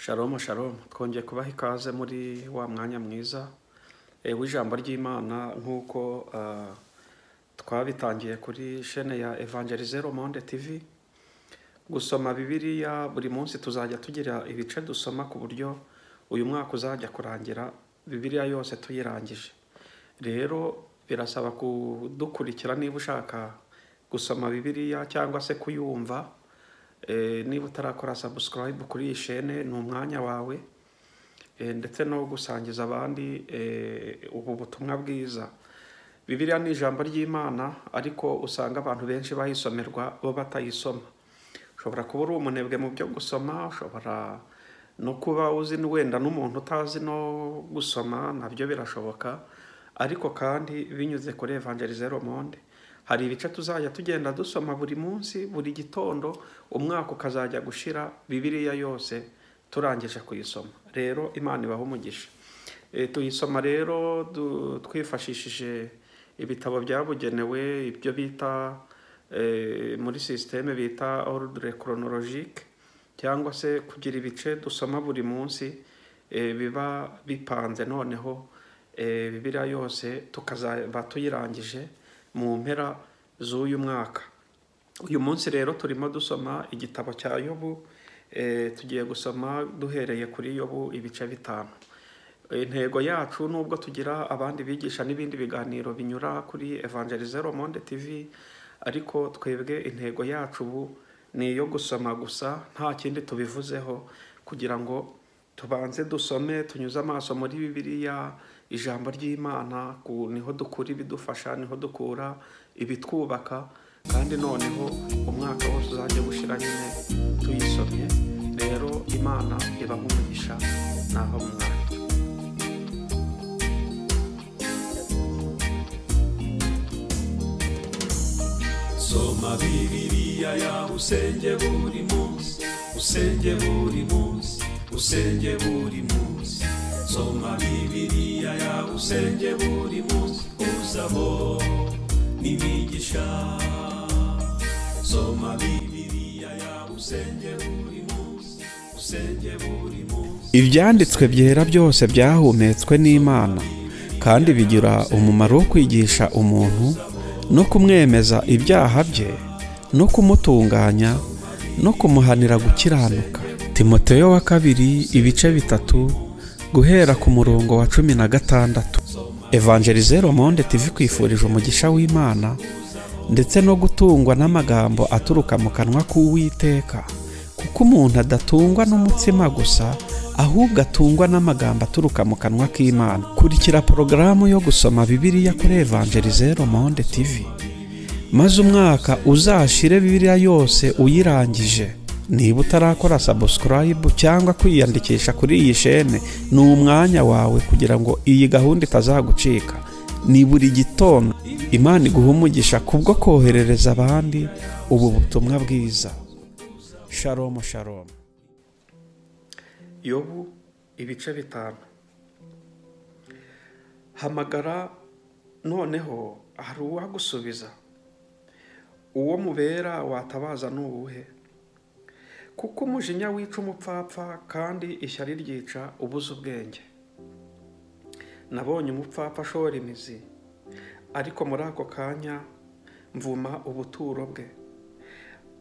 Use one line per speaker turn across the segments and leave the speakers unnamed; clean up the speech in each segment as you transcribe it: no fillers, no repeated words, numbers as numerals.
Shalom shalom, twongeye kubaha ikaze muri wa mwanya mwiza w'ijambo ry'Imana nk'uko twabitangiye kuri chaîne ya Evangelize Le Monde TV. Gusoma Bibiliya buri munsi, tuzajya tugira ibice dusoma ku buryo uyu mwaka uzajya kurangira Bibiliya yose tuyirangije. Rero birasaba kudukurikira niba ushaka gusoma Bibiliya cyangwa se kuyumva. Niba utarakora subscribe kuri iyi chaîne, ni umwanya wawe, ndetse no gusangiza abandi ubu butumwa bwiza. Bibiliya ni ijambo ry'Imana, ariko usanga abantu benshi bayisomerwa bo batayisoma. Ushobora kuba uri umunebwe mu byo gusoma, ushobora no kuba uzi wenda n'umuntu utazi no gusoma, nabyo birashoboka. Ariko kandi binyuze kuri Evangelize Le Monde hari ibice tuzajya tugenda dusoma buri munsi, buri gitondo, umwaka ukazajya gushira Bibiliya yose turangije kuyisoma. Rero Imana ibahe umugisha. Tuyisoma rero twifashishije ibitabo byabugenewe, ibyo bita muri système bita ordre chronologique, cyangwa se kugira ibice dusoma buri munsi biba bipanze, noneho Bibiliya yose tukazaba tuyirangije mu mpera z'uyu mwaka. Uyu munsi rero turimo dusoma igitabo cya Yobu. Tugiye gusoma duhereye kuri Yobu ibice 5. Intego yacu, nubwo tugira abandi bigisha n'ibindi biganiro binyura kuri Evangelize Le Monde TV, ariko twebwe intego yacu ubu ni iyo gusoma gusa, nta kindi tubivuzeho, kugira ngo tubanze dusome, tunyuze amaso muri Bibiliya, ijambo ry'Imana, niho dukura ibidufasha, niho dukura ibitwubaka, kandi noneho umwaka wose uzajya gushira nyine tuyisomye. Rero Imana ibahe umugisha naho mu mwanya.
Soma Bibiliya yawe, usenge buri munsi, usenge buri munsi, usenge buri munsi. Soma Bibiliya yawe, usenge buri munsi, uzabona imigisha. Soma Bibiliya yawe, usenge buri munsi, usenge buri munsi.
Ibyanditswe byera byose byahumetswe n'Imana, kandi bigira umumaro wo kwigisha umuntu no kumwemeza ibyaha bye, no kumutunganya, no kumuhanira gukiranuka. Timoteyo wa kabiri ibice 3 guhera ku murongo wa 16. Evangelize Le Monde TV kwifurije umugisha w'Imana ndetse no gutungwa n'amagambo aturuka mu kanwa k'Uwiteka, kuko umuntu adatungwa n'umutsima gusa, ahubwo atungwa n'amagambo aturuka mu kanwa k'Imana. Kurikira porogaramu yo gusoma Bibiliya kuri Evangelize Le Monde TV, maze umwaka uzashire Bibiliya yose uyirangije. Niba utarakora subscribe cyangwa kwiyandikisha kuri iyi chaîne, ni umwanya wawe kugira ngo iyi gahunda itazagucika. Ni buri gitondo. Imana iguhe umugisha kubwo koherereza abandi ubu butumwa bwiza. Shalom shalom. Yobu ibice 5. Hamagara noneho hari uwagusubiza, uwo mubera watabaza n'uwuhe? Kuko umujinya wica umupfapfa, kandi ishyari ryica ubuze ubwenge. Nabonye umupfapfa ashora imizi, ariko muri ako kanya mvuma ubuturo bwe.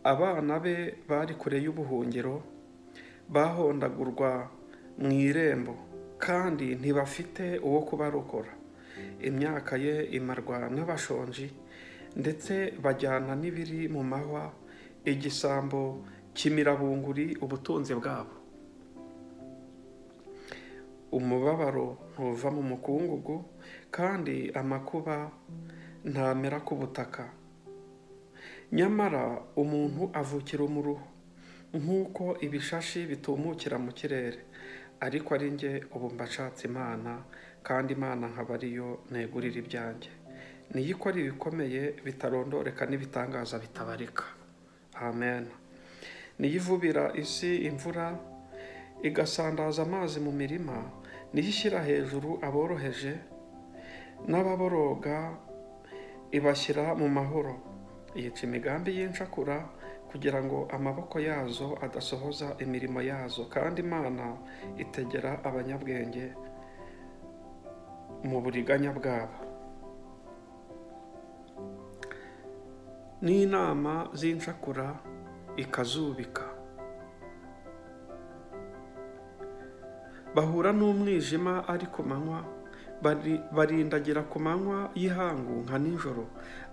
Abana be bari kure y'ubuhungiro, bahondagurwa mu irembo, kandi ntibafite uwo kubarokora. Imyaka ye imarwa n'abashonji, ndetse bajyana n'ibiri mu mahwa, igisambo kimirabunguri ubutunzi bwabo. Umubabaro ntuva mu mukungugu, kandi amakuba ntamera ku butaka. Nyamara umuntu avukira umuruho, nk'uko ibishashi bitumukira mu kirere. Ariko ari njye ubu mbashatse Imana, kandi Imana nkaba ariyo negurira ibyanjye. Niyo ikora ibikomeye bitarondoreka n'ibitangaza bitabarika. Amen. Niyo ivubira isi imvura, igasandaza amazi mu mirima, niyo ishyira hejuru aboroheje n'ababoroga, ibashyira mu mahoro. Yica imigambi y'incakura, kugira ngo amaboko yazo adasohoza imirimo yazo, kandi Imana itegera abanyabwenge mu buriganya bwabo. N'inama z'incakura ikazubika. Bahura n'umwijima ari ku manywa, barindagira ku manywa y'ihangu nka nijoro,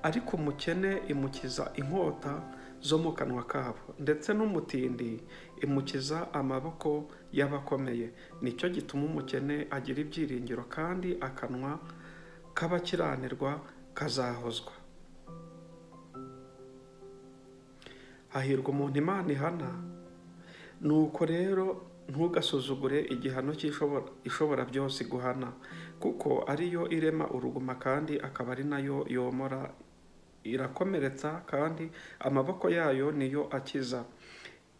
ariko umukene imukiza inkota zo mu kanwa kabo, ndetse n'umutindi imukiza amaboko y'abakomeye. Nicyo gituma umukene agira ibyiringiro, kandi akanwa k'abakiranirwa kazahozwa. Hahirwa umuntu Imana ihana. Nuko rero ntugasuzugure igihano cy'ishobora byose guhana, kuko ariyo irema uruguma kandi akaba ari nayo yomora, irakomeretsa kandi amaboko yayo niyo akiza.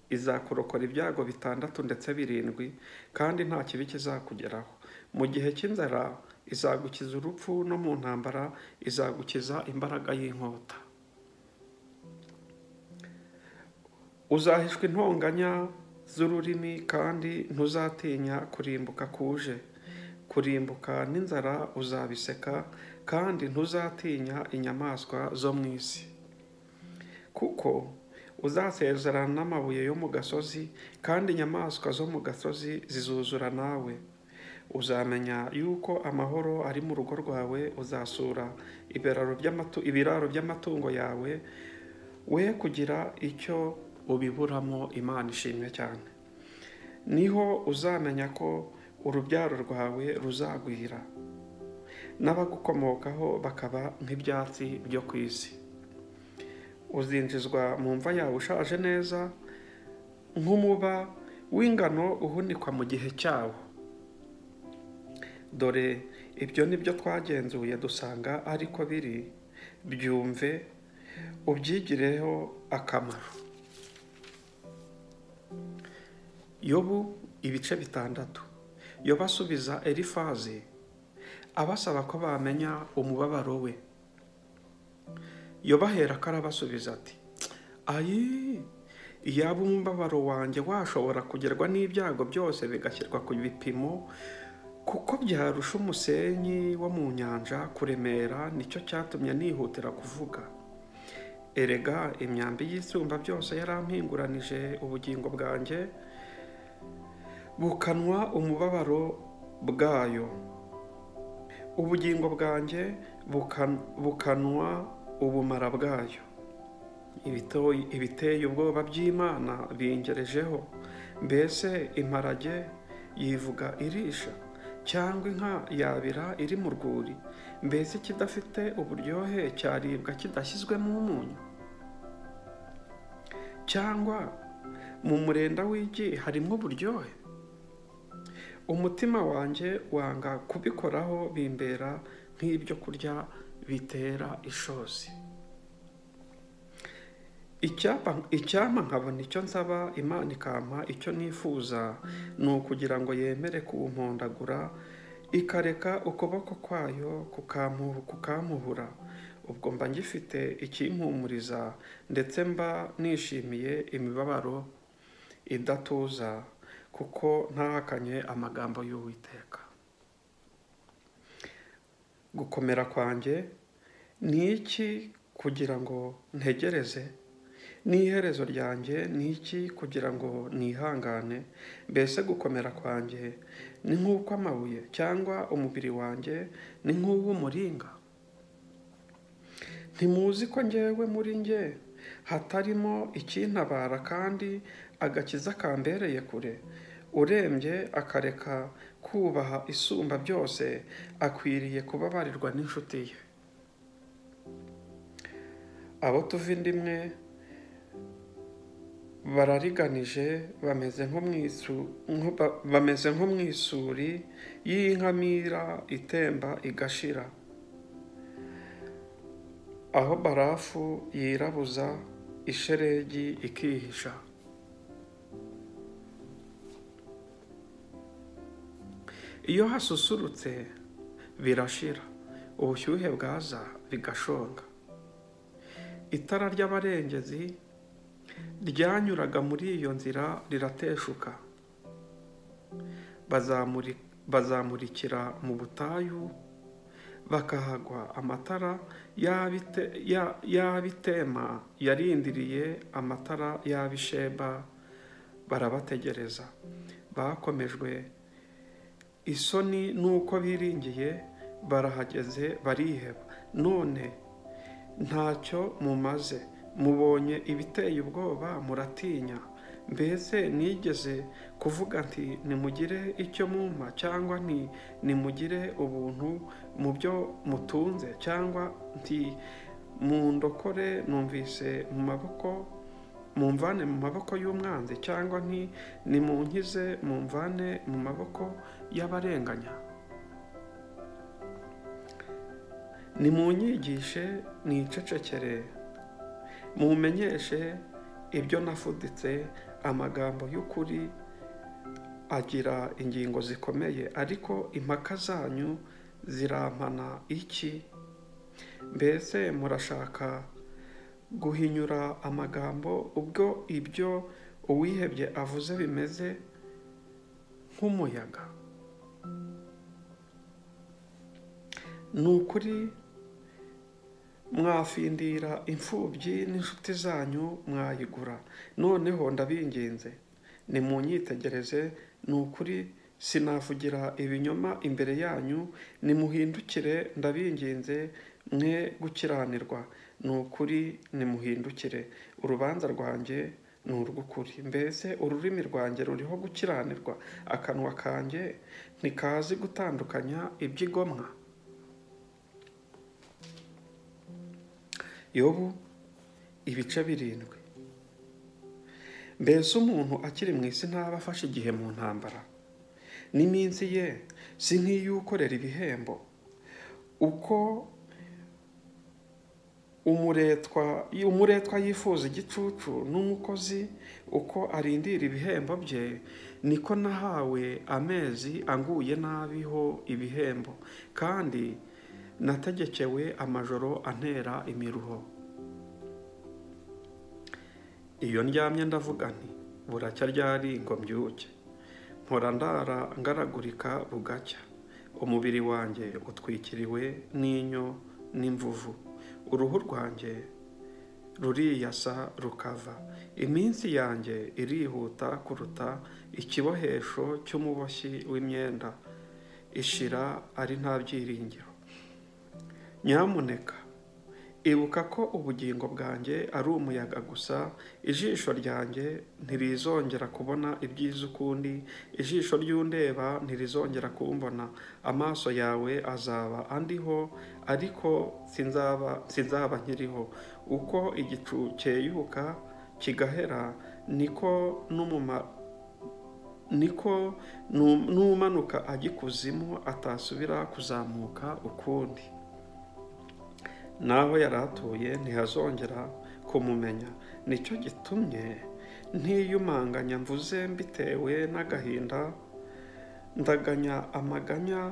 Izakurokora ibyago 6 ndetse 7, kandi nta kibi kizakugeraho. Mu gihe cy'inzara izagukiza urupfu, no mu ntambara izagukiza imbaraga y'inkota. Uzahishwa intonganya z'ururimi, kandi ntuzatinya kurimbuka kuje. Kurimbuka n'inzara uzabiseka, kandi ntuzatinya inyamaswa zo mu isi. Kuko uzasezerana n'amabuye yo mu gasozi, kandi inyamaswa zo mu gasozi zizuzura nawe. Uzamenya yuko amahoro ari mu rugo rwawe, uzasura ibiraro by'amatungo yawe, we kugira icyo ubiburamo. Imana ishimwe cyane. Niho uzamenya ko urubyaro rwawe ruzagwira, n'abagukomokaho bakaba nk'ibyatsi byo ku isi. Uzinjizwa mu mva yawe ushaje neza, nk'umuba w'ingano uhunikwa mu gihe cyawo. Dore ibyo nibyo twagenzuye dusanga ariko biri, byumve ubyigireho akamaro. Yobu ibice 6. Yobu asubiza Elifazi abasaba ko bamenya umubabaro we. Yobu aherako arabasubiza ati: ayi, iyaba umubabaro wanjye washobora kugerwa n'ibyago byose bigashyirwa ku bipimo, kuko byarusha umusenyi wo mu nyanja kuremera, nicyo cyatumye nihutira kuvuga. Erega imyambi y'isumba byose yarampinguranije ubugingo bwanjye, bukanwa umubabaro bwayo. Ubugingo bwanjye bukanwa ubumara bwayo. Ibiteye ubwoba by'Imana bingerejeho. Mbese imparage yivuga irisha, cyangwa inka yabira iri mu rwuri? Mbese kidafite uburyohe cyaribwa kidashyizwemo umunyu? Cyangwa mu murenda w'igi harimo uburyohe? Umutima wanjye wanga kubikoraho, bimbera nk'ibyo kurya bitera ishozi. Icyampa nkabona icyo nsaba, Imana ikampa icyo nifuza, ni ukugira ngo yemere kumpondagura, ikareka ukuboko kwayo kukampuhura. Ubwo mba ngifite ikimpumuriza, ndetse mba nishimiye imibabaro idatuza, kuko ntahakanye amagambo y'Uwiteka. Gukomera kwanjye ni iki kugira ngo ntegereze? N'iherezo ryanjye ni iki kugira ngo nihangane? Mbese gukomera kwanjye ni nk'ukw'amabuye, cyangwa umubiri wanjye ni nk'uw'umuringa? Ntimuzi ko njyewe muri njye hatarimo ikintabara, kandi agakiza kambereye kure? Urembye akareka kubaha isumba byose, akwiriye kubabarirwa n'inshuti ye. Abo tuva inda imwe barariganije, bameze nko mu isuri y'inkamira itemba igashira, aho barafu yirabuza isheregi ikihisha. Iyo hasusurutse birashira, ubushyuhe bwaza bigashonga. Itara ry'abarengezi Ryanyuraga muri iyo nzira rirateshuka. Bazamurikira mu butayu, bakahagwa amatara y'abitema yarindiriye amatara y'abisheba, barabategereza. Bakomejwe isoni nuko biringiye, barahageze bariheba. None ntacyo mumaze, mubonye ibiteye ubwoba muratinya. Mbese nigeze kuvuga nti nimugire icyo mumpa, cyangwa nti nimugire ubuntu mu byo mutunze, cyangwa nti mundokore numvise mu maboko, mumvane mu maboko y'umwanzi, cyangwa nti nimunkize mumvane mu maboko y'abarenganya. Nimunyigishe nicecekere, mumenyeshe ibyo nafuditse. Amagambo y'ukuri agira ingingo zikomeye, ariko impaka zanyu zirampana iki? Mbese murashaka guhinyura amagambo, ubwo ibyo uwihebye avuze bimeze nk'umuyaga? Ni ukuri mwafindira imfubyi n'inshuti zanyu mwayigura. Noneho ndabinginze nimunyitegereze, ni ukuri sinavugira ibinyoma imbere yanyu. Nimuhindukire ndabinginze, mwe gukiranirwa. Ni ukuri nimuhindukire, urubanza rwanjye ni urw'ukuri. Mbese ururimi rwanjye ruriho gukiranirwa? Akanwa kanjye ntikazi gutandukanya iby'igomwa? Yobu ibice 7. Mbese umuntu akiri mu isi ntaba afashe igihe mu ntambara, n'iminsi ye si nk'iy'ukorera ibihembo? Uko umuretwa yifuza igicucu n'umukozi uko arindira ibihembo bye, niko nahawe amezi anguye nabi ho ibihembo, kandi nategekewe amajoro antera imiruho. Iyo ndyamye ndavuga nti buracya ryari ngo mbyuke, mpora ndara ngaragurika bugacya. Umubiri wanjye utwikiriwe n'inyo n'imvuvu, uruhu rwanjye ruriyasa rukava. Iminsi yanjye irihuta kuruta ikibohesho cy'umuboshyi w'imyenda, ishira ari nta byiringiro. Nyamuneka ibuka ko ubugingo bwanjye ari umuyaga gusa, ijisho ryanjye ntirizongera kubona ibyiza ukundi, ijisho ry'undeba ntirizongera kumbona. Amaso yawe azaba andiho, ariko sinzaba nkiriho. Uko igicu cyeyuka kigahera, niko n'umanuka ajya ikuzimu atasubira kuzamuka ukundi. Naho yari atuye ntihazongera kumumenya. Nicyo gitumye ntiyumanganya mvuze mbitewe n'agahinda, ndaganya amaganya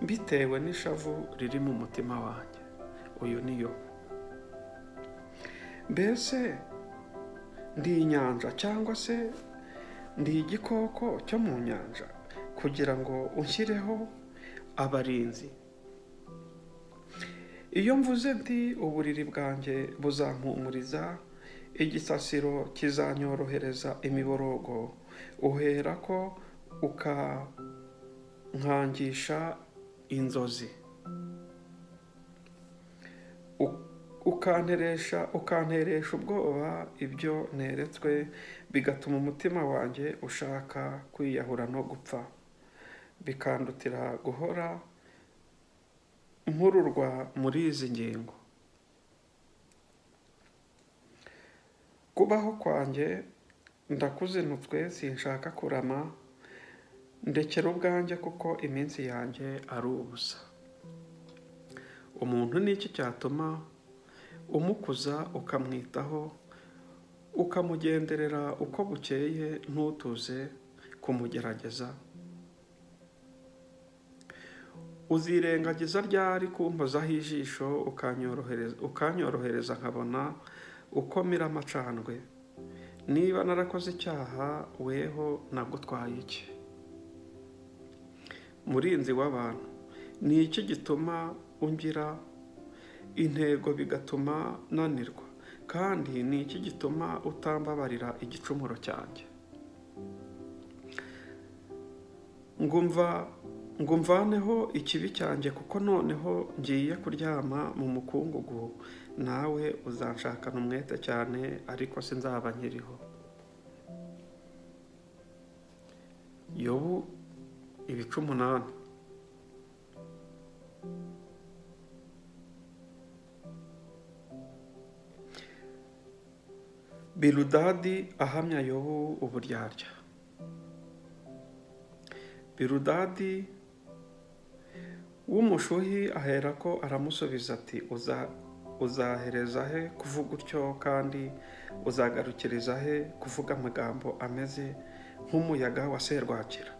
mbitewe n'ishavu riri mu mutima wanjye. Uyu niyo. Mbese ndi inyanja, cyangwa se ndi igikoko cyo mu nyanja, kugira ngo unshyireho abarinzi? Iyo mvuze nti uburiri bwanjye buzampumuriza, igisasiro kizanyorohereza imiborogo, uherako ukankangisha inzozi, ukanteresha ubwoba ibyo neretswe, bigatuma umutima wanjye ushaka kwiyahura no gupfa, bikandutira guhora nkururwa muri izi ngingo. Kubaho kwanjye ndakuzinutswe, sinshaka kurama, ndekera ubwanjye kuko iminsi yanjye ari ubusa. Umuntu ni iki cyatuma umukuza ukamwitaho, ukamugenderera uko bukeye, ntutuze kumugerageza? Uzirengagiza ryari kumpozaho ijisho, ukanyorohereza nkabona uko mira amacandwe? Niba narakoze icyaha, weho nagutwaye iki? Murinzi w'abantu, ni iki gituma ungira intego bigatuma nanirwa? Kandi ni iki gituma utambabarira igicumuro cyanjye? Ngumvaneho ikibi cyanjye, kuko noneho ngiye kuryama mu mukungugu, nawe uzanshakana umwete cyane, ariko sinzaba nkiriho. Yobu ibice 8. Biludadi ahamya Yobu uburyarya. Biludadi w'umushuhi aherako aramusubiza ati: uzahereza he kuvuga utyo, kandi uzagarukiriza he kuvuga amagambo ameze nk'umuyaga wa serwakira?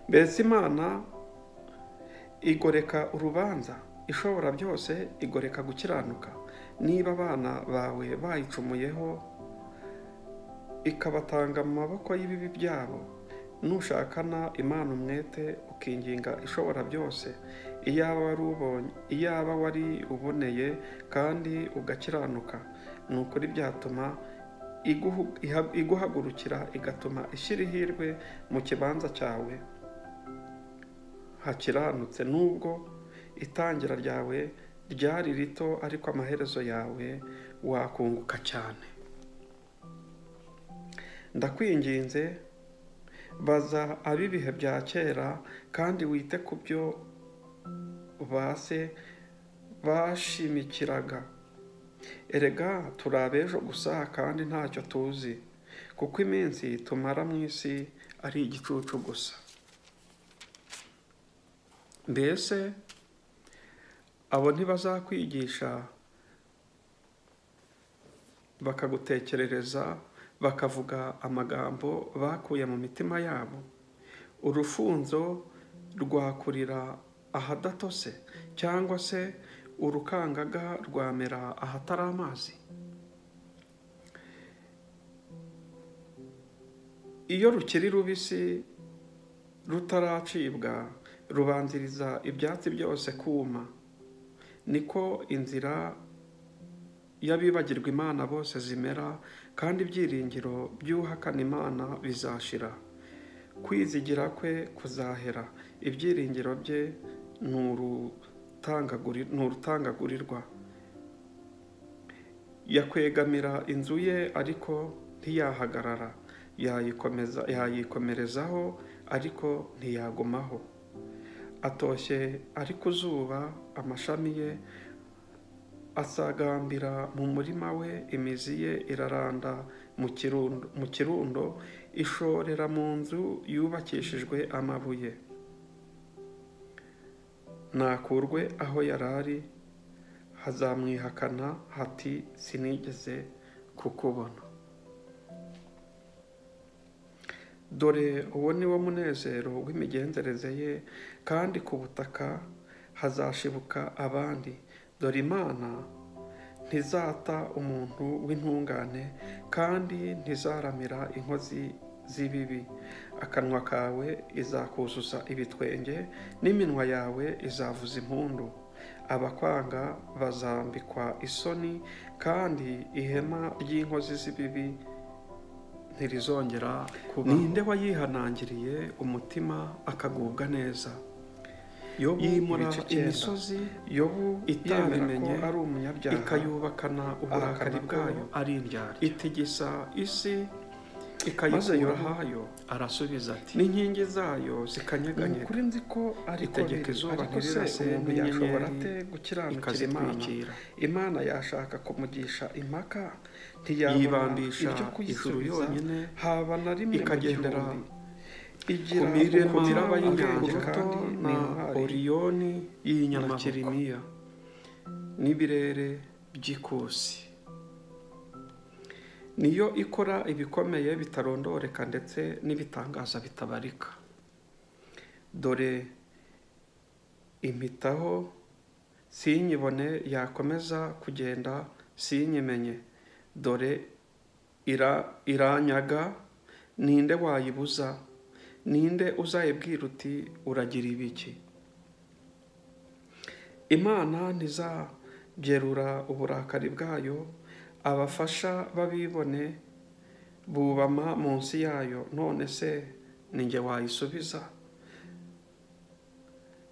Mbese Imana igoreka urubanza, ishobora byose igoreka gukiranuka? Niba abana bawe bayicumuyeho ikabatanga mu maboko y'ibibi byabo, nushakana Imana umwete ukinginga ishobora byose, iyaba wari uboneye kandi ugakiranuka, ni ukuri byatuma iguhagurukira, igatuma ishyira ihirwe mu kibanza cyawe hakiranutse. Nubwo itangira ryawe ryari rito, ariko amaherezo yawe wakunguka cyane. Ndakwinginze, baza ab'ibihe bya kera, kandi wite ku byo base bashimikiraga. Erega turi abejo gusa, kandi ntacyo tuzi, kuko iminsi tumara mu isi ari igicucu gusa. Mbese abo ntibazakwigisha, bakagutekerereza, bakavuga amagambo bakuye mu mitima yabo? Urufunzo rwakurira ahadatose, cyangwa se urukangaga rwamera ahatari amazi? Iyo rukiri rubisi rutaracibwa, rubanziriza ibyatsi byose kuma. Niko inzira y'abibagirwa Imana bose zimera, kandi ibyiringiro by'uhakana Imana bizashira. Kwizigira kwe kuzahera, ibyiringiro bye ni urutangagurirwa. Yakwegamira inzu ye, ariko ntiyahagarara, yayikomerezaho, ariko ntiyagumaho. Atoshye ari ku zuba, amashami ye asagambira mu murima we, imizi ye iraranda mu kirundo, ishorera mu nzu yubakishijwe amabuye. Nakurwe aho yarari, hazamwihakana hati: sinigeze kukubona. Dore uwo ni wo munezero w'imigenzereze ye, kandi ku butaka hazashibuka abandi. Dore Imana ntizata umuntu w'intungane, kandi ntizaramira inkozi z'ibibi. Akanwa kawe izakuzuza ibitwenge, n'iminwa yawe izavuza impundu. Abakwanga bazambikwa isoni, kandi ihema ry'inkozi z'ibibi ntirizongera kuba. Ninde wayihanangiriye umutima akagubwa neza? Yobu yimura imisozi, Yobu itabimenye
ari umunyabyaha,
ikayubakana uburakari bwayo ari indyarya, itigisa isi ikayikura hayo. Arasubiza ati: n'inkingi zayo zikanyeganyega.
Ukuri nzi ko ariko
itegeka izuba ntirirase,
umuntu yashobora ate gukiranukira Imana? Imana yashaka kumugisha impaka,
ntiyibambisha ijuru yonyine,
haba na rimwe
ikagendera
igira
ku mirema
umutima
y'inyanja
kandi
na Oriyoni y'inyamaboko n'ibirere by'ikusi. Niyo ikora ibikomeye bitarondoreka, ndetse n'ibitangaza bitabarika. Dore impitaho sinyibone, yakomeza kugenda sinyimenye. Dore iranyaga, ninde wayibuza? Ninde uzayibwira uti uragira ibiki? Imana ntizabyerura uburakari bwayo, abafasha babibone bubama munsi yayo. None se ninjye wayisubiza,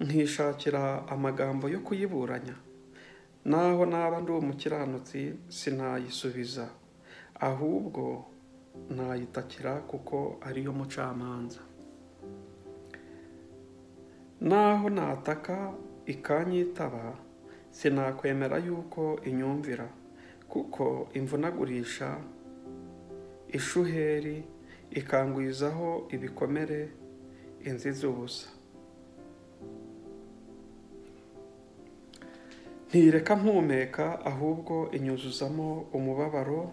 nkishakira amagambo yo kuyiburanya? Naho naba ndi umukiranutsi sinayisubiza, ahubwo nayitakira kuko ariyo mucamanza. Naho nataka ikanyitaba, sinakwemera yuko inyumvira, kuko imvunagurisha ishuheri, ikangwizaho ibikomere inziza ubusa. Ntireka mpumeka, ahubwo inyuzuzamo umubabaro.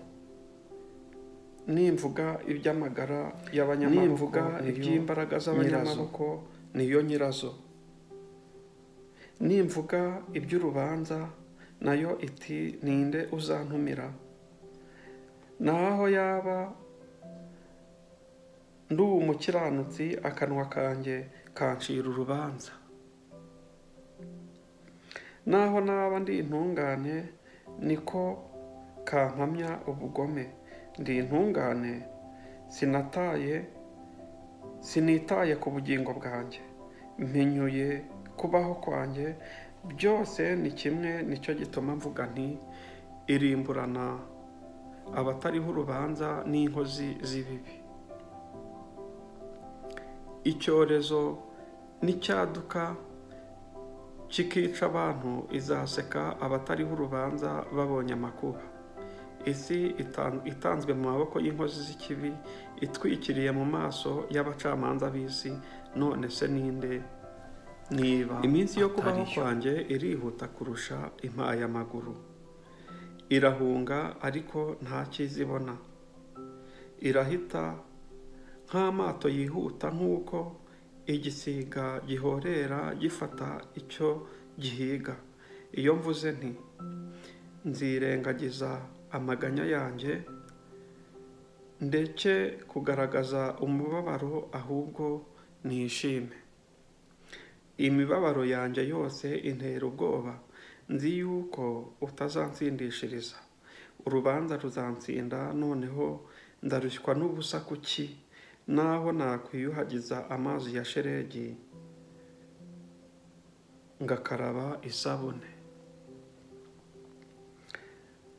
Nimvuga iby'amagara y'abanyamaboko, nimvuga iby'imbaraga z'abanyamaboko, niyo nyirazo. Nimvuga iby'urubanza, nayo iti ninde uzantumira? Naho yaba ndi umukiranutsi, akanwa kanjye kancira urubanza. Naho naba ndi intungane, niko kampamya ubugome. Ndi intungane, sinitaye ku bugingo bwanjye, mpinyuye kubaho kwanjye. Byose ni kimwe, nicyo gituma mvuga nti irimburana abatariho urubanza n'inkozi z'ibibi. Icyorezo n'icyaduka kikica abantu, izaseka abatariho urubanza babonye amakuba. Isi itanzwe mu maboko y'inkozi z'ikibi, itwikiriye mu maso y'abacamanza b'isi. None se ninde niba iminsi yo kubaho kwanjye irihuta kurusha impayamaguru? Irahunga ariko nta kizibona, irahita nk'amato yihuta, nk'uko igisiga gihorera gifata icyo gihiga. Iyo mvuze nti nzirengagiza amaganya yanjye, ndeke kugaragaza umubabaro, ahubwo nishime. Imibabaro yanjye yose intera ubwoba, nzi yuko utazansindishiriza. Urubanza ruzansinda, noneho ndarushywa n'ubusa kuki? Naho nakwiyuhagiza amazi ya sheregi, ngakaraba isabune,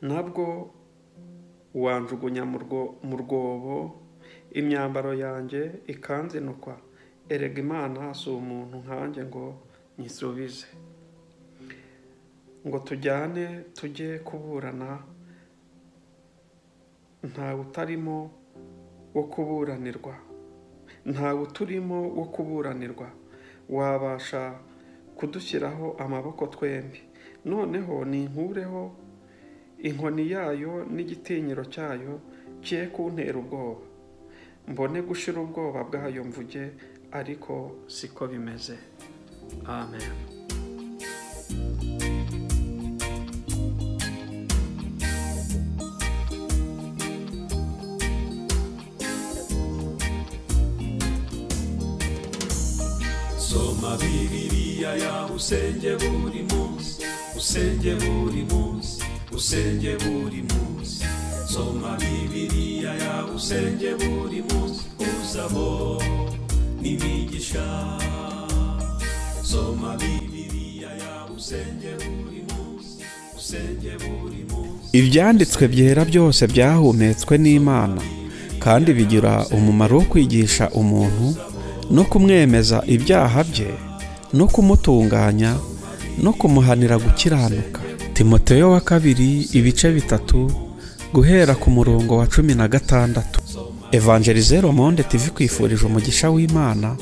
nabwo wanjugunya mu rwobo, imyambaro yanjye ikanzinukwa. Erega Imana si umuntu nkanjye ngo nyisubize, ngo tujyane tujye kuburana, ntawe utarimo wo kuburanirwa, ntawe uturimo wo kuburanirwa. Wabasha kudushyiraho amaboko twembi. Noneho ninkureho inkoni yayo n'igitinyiro cyayo, cye kuntera ubwoba, mbone gushira ubwoba bwayo mvuge, ariko siko bimeze. Amen.
Soma Bibiliya yawe usenge buri munsi, usenge buri munsi, usenge buri munsi. Soma Bibiliya yawe usenge buri munsi, uzabona imigisha. Soma Bibiliya yawe usenge buri munsi, usenge buri munsi.
Ibyanditswe byera byose byahumetswe n'Imana, kandi bigira umumaro wo kwigisha umuntu no kumwemeza ibyaha bye, no kumutunganya, no kumuhanira gukiranuka. Timoteyo wa kabiri ibice 3 guhera ku murongo wa 16. Évangéliser le Monde TV kwifurije umugisha w'Imana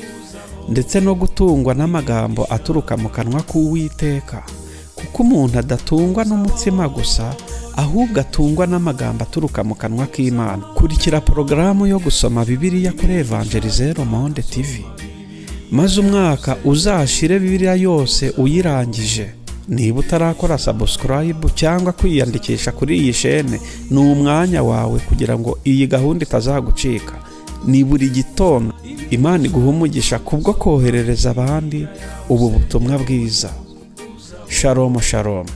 ndetse no gutungwa n'amagambo aturuka mu kanwa k'Uwiteka, kuko umuntu adatungwa n'umutsima gusa, ahubwo atungwa n'amagambo aturuka mu kanwa k'Imana. Kurikira porogaramu yo gusoma Bibiliya kuri Évangéliser le Monde TV, maze umwaka uzashire Bibiliya yose uyirangije. Niba utarakora subscribe cyangwa kwiyandikisha kuri iyi shene, ni umwanya wawe kugira ngo iyi gahunda itazagucika. Ni buri gitondo. Imana iguha umugisha kubwo koherereza abandi ubu butumwa bwiza. Shalom shalom.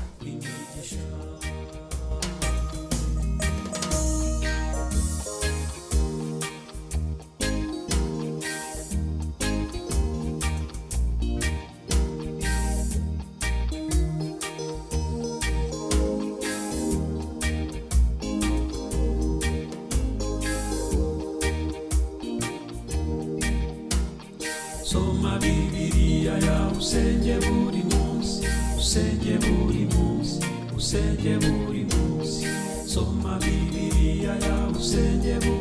Soma Bibiliya yawe usenge buri munsi, usenge buri munsi, usenge buri munsi. Soma Bibiliya yawe usenge buri